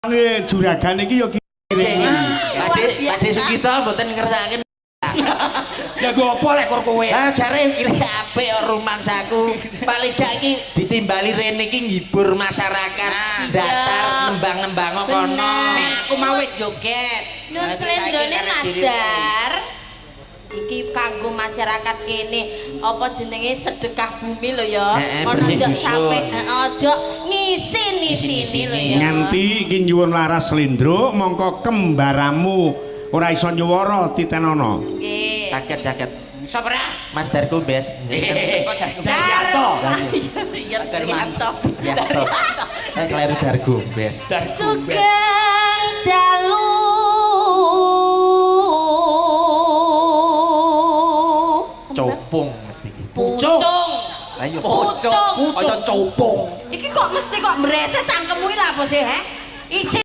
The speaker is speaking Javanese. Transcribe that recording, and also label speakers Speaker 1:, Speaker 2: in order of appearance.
Speaker 1: Nggih, juragan iki ya kiri.
Speaker 2: Pakde Sugito mboten ngersakaken.
Speaker 3: Ya go apa lek kur kowe?
Speaker 2: Ah jare kiri apik rumangsaku. Paling gak iki ditimbali rene iki nghibur masyarakat, datar nembang-nembang kono.
Speaker 4: Aku mau wis joget.
Speaker 5: Nun slendrone Mas Dar. Iki kanggo masyarakat kene apa jenenge sedekah bumi lho ya.
Speaker 2: Ono
Speaker 5: aja sampe aja ngisin-isini lho ya.
Speaker 1: Nganti iki nyuwun laras slendro mongko kembaramu ora iso nyuwara titenono.
Speaker 5: Nggih.
Speaker 2: Kaget-kaget.
Speaker 4: Sapa ora?
Speaker 2: Mas Darko Bes.
Speaker 3: Daryanto.
Speaker 5: Iya, Daryanto.
Speaker 2: Daryanto. Kleru Dargo Bes.
Speaker 5: Sugeng dalu.
Speaker 2: Copong mesti.
Speaker 5: Pucung.
Speaker 2: Ayo.
Speaker 5: Pucung.
Speaker 4: Aja copong.
Speaker 5: Iki kok mesti kok mreset cangkemmu iki lha apa sih, he? Isin